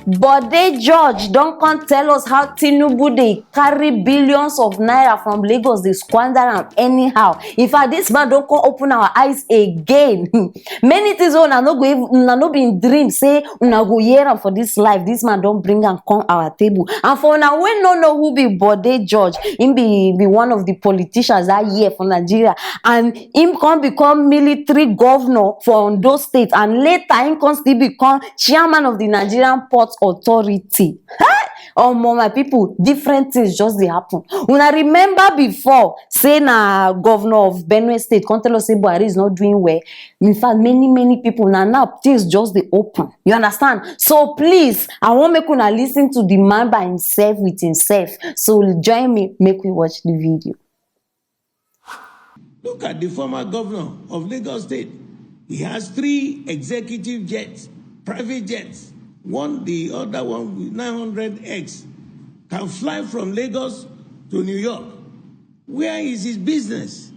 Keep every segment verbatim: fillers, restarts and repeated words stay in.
Bode George don come tell us how Tinubu dey carry billions of naira from Lagos, dey squander am anyhow. In fact, this man don come open our eyes again. Many things wey una no go even, una no bin dream say una go hear am for this life. This man don bring am come our table. And for una wey no know who be Bode George, him be, be one of the politicians that year for Nigeria, and him come become military governor for Ondo State, and later him come still become chairman of the Nigerian Port Authority. Hey! Omo, my people, different things just dey happen. Una remember before say na governor of Benue State come tell us say Buhari is not doing well. In fact, many, many people, na now things just dey open. You understand? So please, I wan make una listen to the man by himself with himself. So join me, make we watch the video. Look at the former governor of Lagos State. He has three executive jets, private jets. One, the other one with nine hundred X, can fly from Lagos to New York. Where is his business?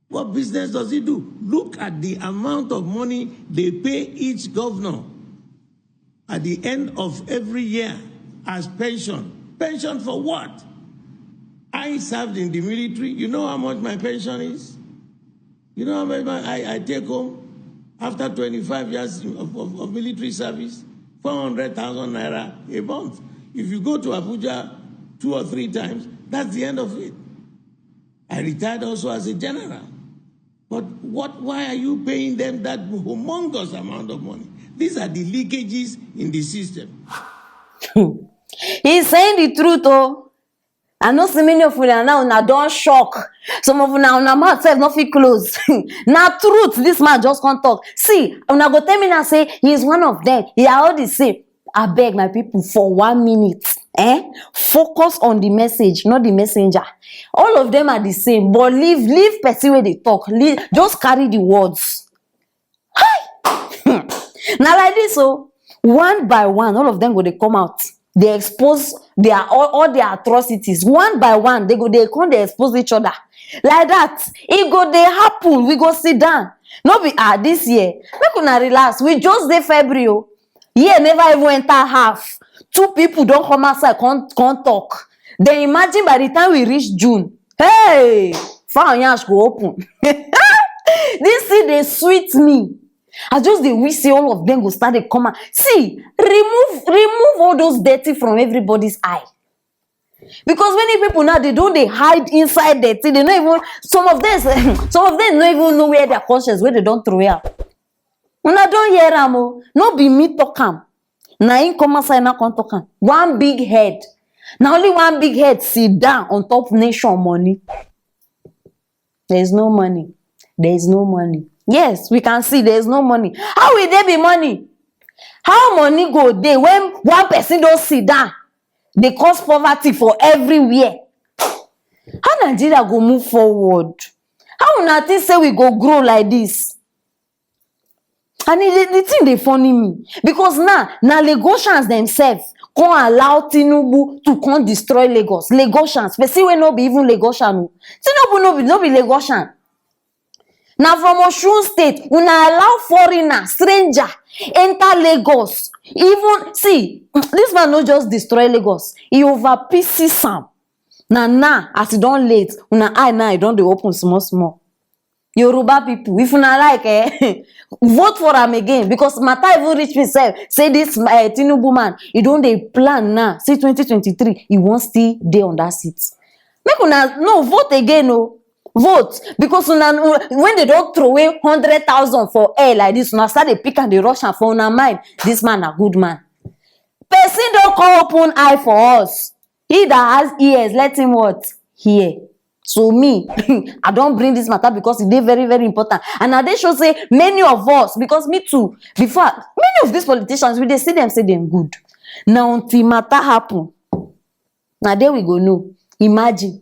What business does he do? Look at the amount of money they pay each governor at the end of every year as pension. Pension for what? I served in the military. You know how much my pension is? You know how much my, I, I take home after twenty-five years of, of, of military service? Four hundred thousand naira a month. If you go to Abuja two or three times, that's the end of it. I retired also as a general. But what? Why are you paying them that humongous amount of money? These are the leakages in the system. He's saying the truth, oh. I know see many of una now, una don shock. Some of una, una mouth sef no fit close. Na truth, this man just come talk. See, una go tell me now say he is one of them. He are all the same. Abeg, my people, for one minute, eh? Focus on the message, not the messenger. All of them are the same, but leave, leave person wey dey talk. Leave, just carry the words. Hi! Na like this, oh, one by one, all of them go dey come out. They expose their, all, all their atrocities one by one. They go, they come, they expose each other like that. E go dey happen. We go sit down. No be, ah, this year. Make una relax. We just dey February, oh. Year never even enter half. Two people don come outside, come, come talk. Then imagine by the time we reach June, hey, fire and yash go open. This thing dey sweet me. I just dey wish say all of them go start dey come out. See, remove, remove all those dirty from everybody's eye. Because many people now, they don dey hide inside dirty. They no even, some of them, some of them no even know where their conscience, where they don throw out. Una don hear am, oh. No be me talk am. Na him come outside now come talk am. One big head. Na only one big head sit down on top nation money. There is no money. There is no money. Yes, we can see there is no money. How will there be money? How money go dey when one person don sit down, dey cause poverty for everywhere? How Nigeria go move forward? How una think say we go grow like this? And the, the thing dey funny me, because now, na Lagosians themselves come allow Tinubu to come destroy Lagos. Lagosians, person wey no be even Lagosian o. Tinubu no be, no be Lagosian. Na from Osun State, una allow foreigner, stranger, enter Lagos. Even, see, this man no just destroy Lagos, he over pieces am. Na now, as e don late, una eye now, e don dey open small small. Yoruba people, if una like, eh, vote for am again, because matter even reach me sef say this, eh, Tinubu man, e don dey plan now. See, twenty twenty-three, e wan still dey on that seat. Make una no vote again, oh. Vote, because una, when they don throw away hundred thousand for air like this, una start dey pick and dey rush am for una mind. This man na good man. Person don come open eye for us. He that has ears, let him what? Hear. So me, I don bring this matter because e dey very, very important. And I dey show say many of us, because me too, before, many of these politicians, we dey see them say dem good. Na until matter happen, na there we go know. Imagine.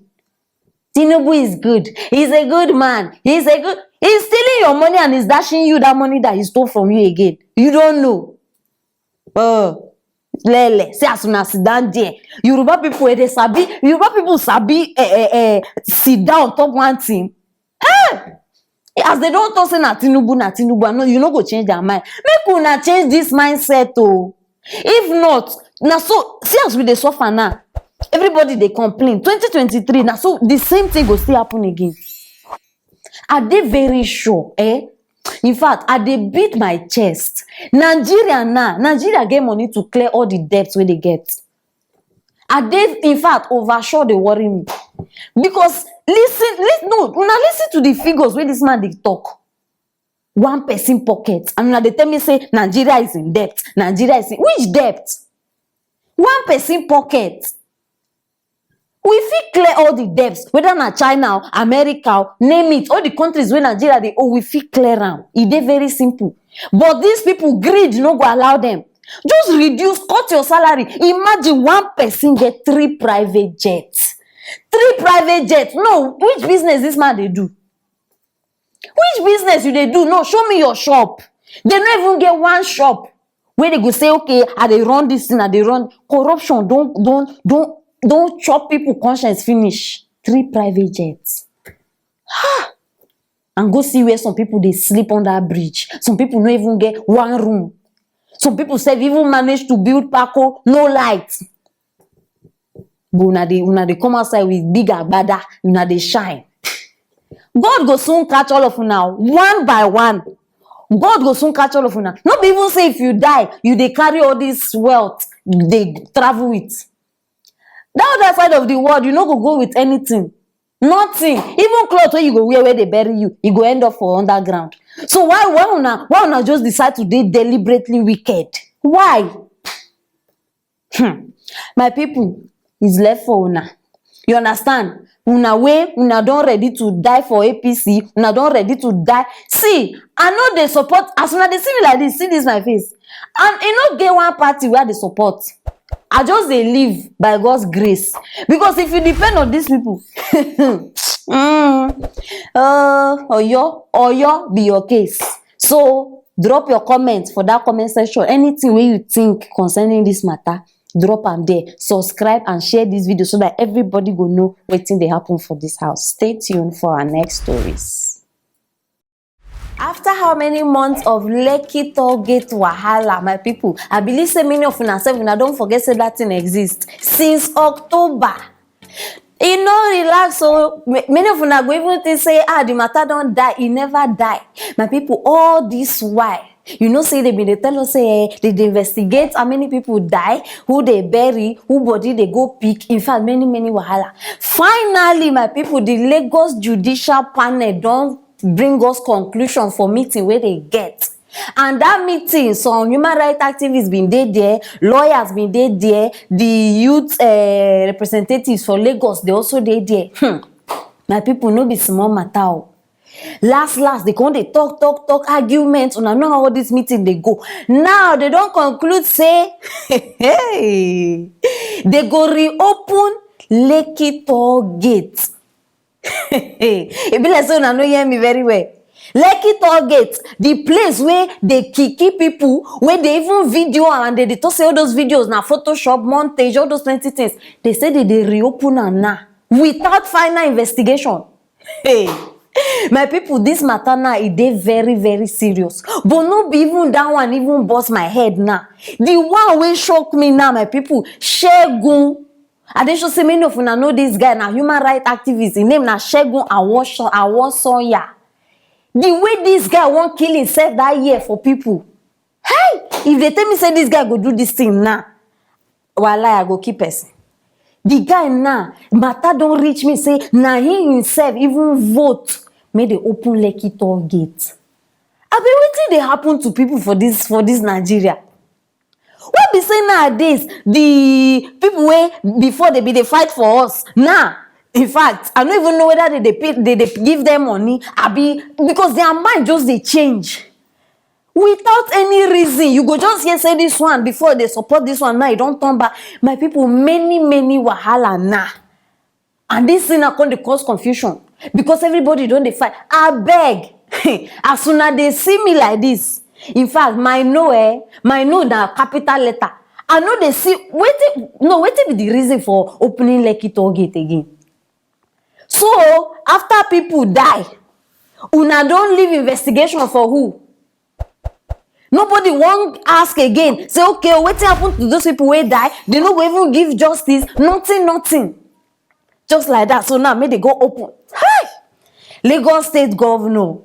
Tinubu is good. He's a good man. He's a good, he's stealing your money and he's dashing you that money that he stole from you again. You don't know. Oh, lele. See as una sit down there. Yoruba people, eh, they sabi. Yoruba people sabi, eh, eh, eh, sit down, talk one thing. Eh! As they don talk say na Tinubu, na Tinubu, I know you no go change their mind. Make una change this mindset, oh. If not, na so, see as we dey suffer now. Everybody dey complain. Twenty twenty-three, na so the same thing go still happen again. I dey very sure, eh? In fact, I dey beat my chest. Nigeria now, Nigeria get money to clear all the debts wey dey get. I dey, in fact, oversure dey worry me. Because listen, listen, no, una listen to the figures wey this man dey talk. One person pocket, and una dey tell me say Nigeria is in debt. Nigeria is in, which debt? One person pocket. We fit clear all the debts, whether na China o, America o, name it. All the countries wey Nigeria dey owe, we fit clear am. E dey very simple. But these people, greed no go allow them. Just reduce, cut your salary. Imagine one person get three private jets. Three private jets. No, which business this man dey do? Which business you dey do? No, show me your shop. They no even get one shop where they go say, "Okay, I dey run this thing, I dey run." Corruption don't, don't, don't, don't chop people conscience finish. Three private jets. And go see where some people dey sleep under bridge. Some people no even get one room. Some people sef even manage to build pako, no light. But una dey, una dey come outside with big agbada, una dey shine. God go soon catch all of una one by one. God go soon catch all of una. No be even say if you die, you dey carry all this wealth, dey travel with. That other side of the world, you no go go with anything. Nothing. Even cloth wey you go wear, wey dey bury you, e go end up for underground. So why, why una, why una just decide to dey deliberately wicked? Why? Hmm. My people, is left for una. You understand? Una wey una don ready to die for A P C, una don ready to die. See, I no dey support, as una dey see me like this, see this my face. And e no get one party wey I dey support. I just dey live by God's grace. Because if you depend on these people, mm, uh, Oyo, Oyo be your case. So drop your comment for that comment section. Anything wey you think concerning this matter, drop am there. Subscribe and share this video so that everybody go know wetin dey happen for this house. Stay tuned for our next stories. After how many months of Lekki toll gate wahala, my people, I believe say many of una sef, una don forget say that thing exist since October. E no relax o. Ma-, many of una go even think say, ah, the matter don die. E never die. My people, all this while, you know say they been dey tell us say, eh, they dey investigate how many people die, who they bury, who body they go pick. In fact, many, many wahala. Finally, my people, the Lagos Judicial Panel don bring us conclusion for meeting wey they get. And that meeting, some human rights activists been dey there, lawyers been dey there, the youth, eh, representatives for Lagos, they also dey there. Hmm. My people, no be small matter o. Last, last, they come dey talk, talk, talk, argument. Una know how all this meeting dey go. Now, they don conclude say, hey, they go reopen Lekki toll gate. E be like say una no hear me very well. Lekki toll gate, the place wey they kill, kill people, wey they even video am and they dey talk say all those videos na Photoshop, montage, all those plenty things. They say they dey reopen am now without final investigation. Hey, my people, this matter now, e dey very, very serious. But no be even that one even burst my head now. The one wey shock me now, my people, Segun. I dey sure say many of una know this guy, na human rights activist. Him name na Segun Awoso-, Awosonya. The way this guy wan kill himself that year for people. Hey, if they tell me say this guy go do this thing now, wallahi, I go kill person. The guy now, matter don reach me say na him himself even vote make they open Lekki toll gate. Abi wetin dey happen to people for this, for this Nigeria? Wey be say nowadays, the people wey before they be dey fight for us, now, in fact, I no even know whether they dey pay, they dey give them money, abi, because their mind just dey change. Without any reason, you go just hear say this one, before they support this one, now e don turn back. My people, many, many wahala now. And this thing now come dey cause confusion because everybody don dey fight. Abeg, as una dey see me like this, in fact, my no, eh, my no na capital letter. I no dey see wetin, no, wetin be the reason for opening Lekki toll gate again? So, after people die, una don leave investigation for who? Nobody wan ask again, say, "Okay, wetin happen to those people wey die?" They no go even give justice, nothing, nothing. Just like that. So now, make they go open. Hi! Lagos State Governor.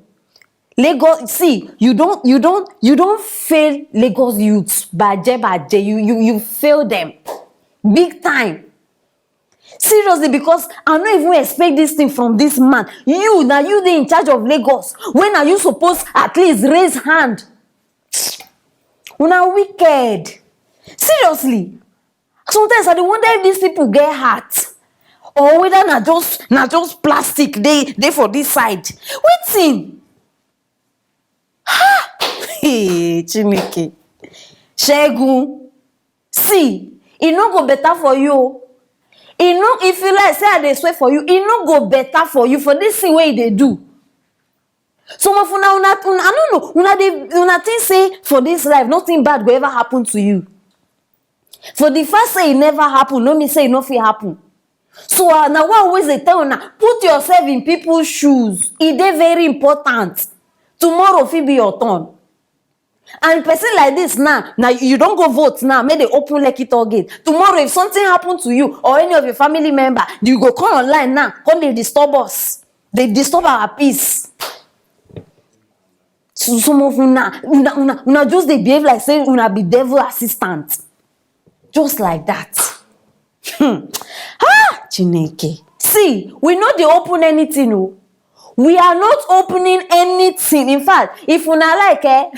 Lagos, see, you don't, you don't, you don't fail Lagos youths. Baje, baje, you, you, you fail them big time. Seriously, because I no even expect this thing from this man. You, now you dey in charge of Lagos. When are you supposed at least raise hand? Una wicked. Seriously. Sometimes I dey wonder if these people get heart, or whether na just, na just plastic dey, dey for this side. Wetin? Ha! Hey, Chineke. Shegun, see, e no go better for you o. E no, if you like say I dey swear for you, e no go better for you for this thing wey you dey do. Some of una, una, una, I no know, una dey, una think say for this life, nothing bad go ever happen to you. For the fact say e never happen, no mean say e no fit happen. So, uh, na why I always dey tell una, put yourself in people's shoes. E dey very important. Tomorrow fit be your turn. And person like this now, now you don go vote now, make they open Lekki toll gate. Tomorrow, if something happen to you or any of your family member, you go come online now, come dey disturb us. Dey disturb our peace. So some of una, una, una, una just dey behave like say una be devil assistant. Just like that. Hmm. Ah, Chineke. See, we no dey open anything o. We are not opening anything. In fact, if una like, eh,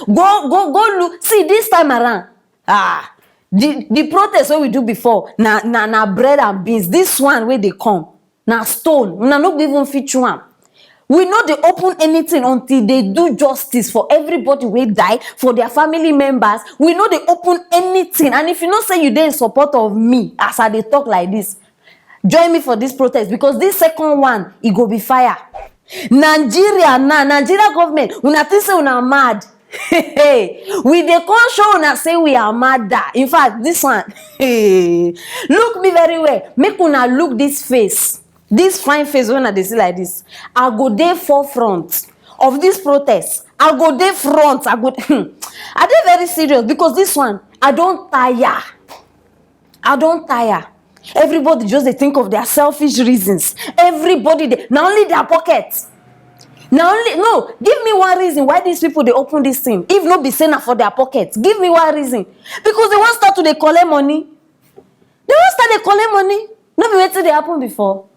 go, go, go look. See, this time around, ah, the, the protest wey we do before, na, na, na bread and beans. This one wey dey come, na stone. Una no go even fit chew am. We no dey open anything until they do justice for everybody wey die, for their family members. We no dey open anything. And if you know say you dey in support of me as I dey talk like this, join me for this protest, because this second one, e go be fire. Nigeria now, Nigeria government, una think say una mad? We dey come show una say we are madder. In fact, this one, look me very well. Make una look this face. This fine face wey una dey see like this. I go dey forefront of this protest. I go dey front. I go, I dey very serious because this one, I don tire. I don tire. Everybody just dey think of their selfish reasons. Everybody dey, na only their pocket. Na only, no, give me one reason why these people dey open this thing. If no be say na for their pocket, give me one reason. Because they wan start to dey collect money. They wan start dey collect money. No be wetin dey happen before.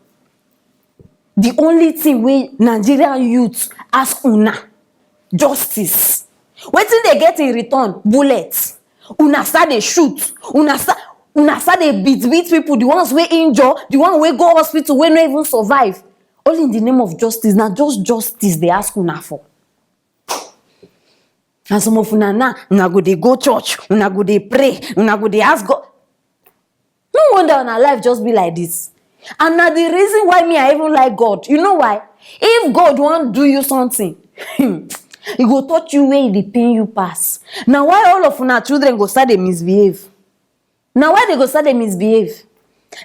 The only thing wey Nigerian youth ask una, justice. Wetin they get in return? Bullet. Una start dey shoot. Una start, una start dey beat, beat people. The ones wey injure, the one wey go hospital, wey no even survive. All in the name of justice. Na just justice they ask una for. And some of una now, una go dey go church, una go dey pray, una go dey ask God. No wonder una life just be like this. And na the reason why me, I even like God. You know why? If God wan do you something, e go touch you where e dey pain you pass. Na why all of una children go start dey misbehave. Na why they go start dey misbehave.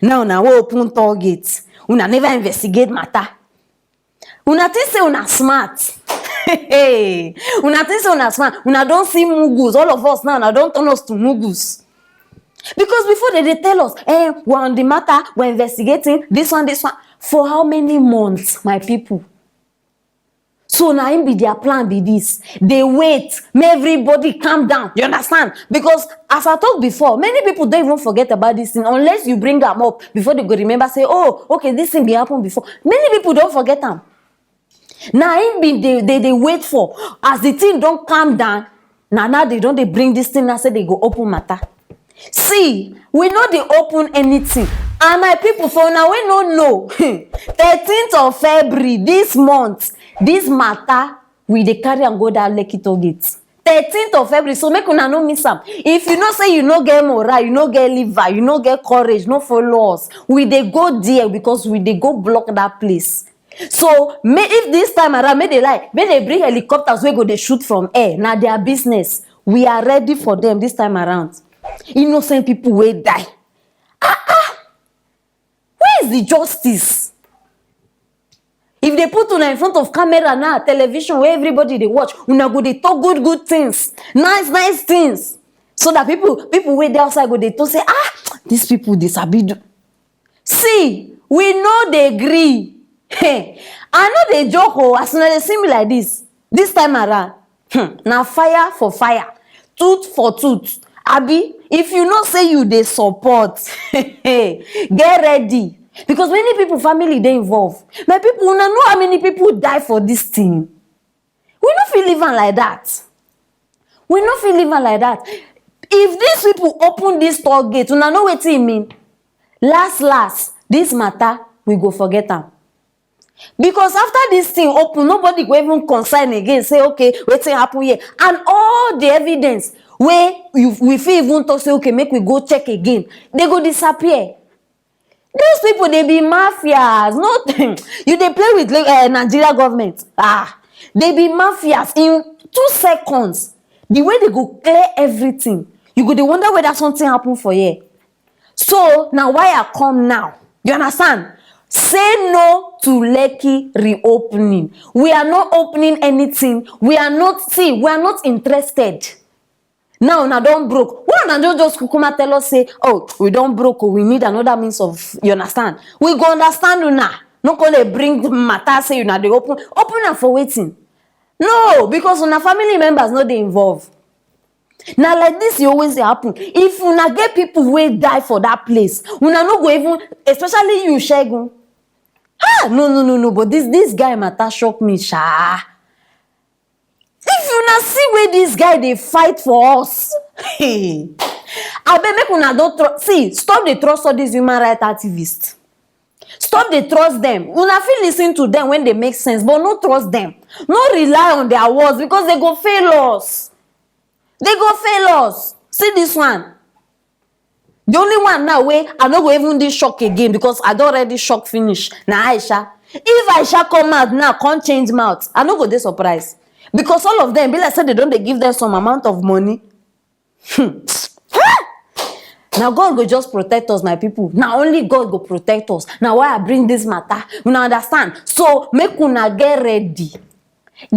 Now una wan open toll gate. Una never investigate matter. Una think say una smart. Una think say una smart. Una don see mugus. All of us now, una don turn us to mugus. Because before they dey tell us, "Eh, we're on the matter, we're investigating, this one, this one." For how many months, my people? So na im be their plan be this. They wait, make everybody calm down. You understand? Because as I talk before, many people don't even forget about this thing unless you bring am up before they go remember say, "Oh, okay, this thing be happen before." Many people don forget am. Na im be they, they, they wait for. As the thing don calm down, na now they don dey bring this thing now say they go open matter. See, we no dey open anything. And my people, for una wey no know, thirteenth of February, this month, this matter, we dey carry am go that Lekki toll gate. Thirteenth of February, so make una no miss am. If you know say you no get morale, you no get liver, you no get courage, no follow us. We dey go there because we dey go block that place. So, may, if this time around, make they like, make they bring helicopters wey go dey shoot from air. Na their business. We are ready for them this time around. Innocent people wey die. Ah, ah. Where is the justice? If they put una in front of camera now, television, where everybody they watch, una go they talk good good things, nice nice things, so that people people wey dey outside go dey talk say, ah, these people dey sabi do. See, we no dey gree. Hey, I no dey joke o. As una dey see me like this, this time around, hmm, na fire for fire, tooth for tooth. Abi, if you know say you dey support, get ready, because many people family dey involved. My people, una know how many people die for this thing. We no fit leave am like that. We no fit leave am like that. If these people open this toll gate, una know wetin e mean? Last last, this matter, we go forget am. Because after this thing open, nobody go even concern again, say, okay, wetin happen here? And all the evidence wey you, we fit even talk say, okay, make we go check again, they go disappear. Those people, they be mafias. No, you dey play with uh, Nigeria government. Ah, they be mafias. In two seconds, the way they go clear everything, you go dey wonder whether something happen for here. So now, why I come now? You understand? Say no to Lekki reopening. We are not opening anything. We are not, see, we are not interested. Now una don broke. Why una no just kukuma tell us say, oh, we don broke o, we need another means of, you understand? We go understand una. No come dey bring matter say una dey open. Open am for wetin? No, because una family members no dey involved. Na like this e always dey happen. If una get people wey die for that place, una no go even, especially you, Segun. Ah, no, no, no, no. But this this guy matter shock me, sha. If una see where this guy dey fight for us, hey, abeg, make una don tr- see, stop dey trust all these human rights activists. Stop dey trust them. Una fit listen to them when they make sense, but no trust them. No rely on their words, because they go fail us. They go fail us. See this one. The only one now wey I no go even dey shock again, because I don already shock finish, na Aisha. If Aisha come out now come change mouth, I no go dey surprised, because all of them be like say they don dey give them some amount of money. Hmm. Now God go just protect us, my people. Now only God go protect us. Now why I bring this matter? Una understand? So make una get ready.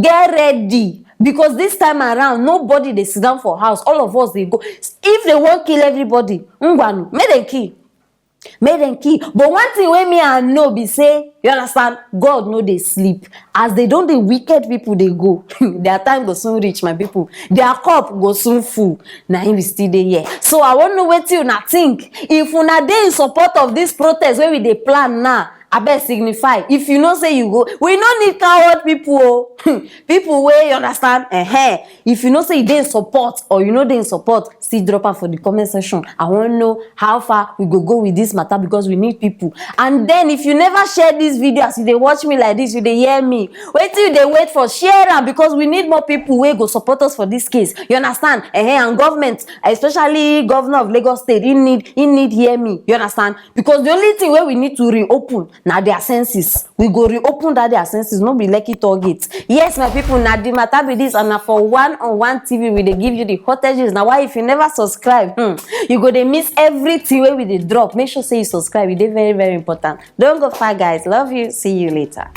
Get ready, because this time around, nobody dey sit down for house. All of us dey go. If they wan kill everybody, ngwanu, make dem kill. Make dem kill. But one thing wey me I know be say, you understand, God no dey sleep. As they don dey wicked people dey go, their time go soon reach, my people. Their cup go soon full. Na him we still dey here. So I wan know wetin una think. If una dey in support of this protest wey we dey plan now, abeg signify. If you know say you go, we no need coward people o. People wey, you understand, eh? If you know say you dey in support or you no dey in support, still drop am for the comment section. I wan know how far we go go with this matter, because we need people. And then if you never share this video, as you dey watch me like this, you dey hear me, wetin you dey wait for? Share am, because we need more people wey go support us for this case. You understand? Eh, and government, especially governor of Lagos State, he need he need hear me. You understand? Because the only thing wey we need to reopen na their senses. We go reopen that their senses, no be Lekki toll gate. Yes, my people, na the matter be this, and na for One on One T V we dey give you the hottest gist. Na why if you never subscribe, hmm, you go dey miss everything wey we dey drop. Make sure say you subscribe. E dey very, very important. Don't go far, guys. Love you. See you later.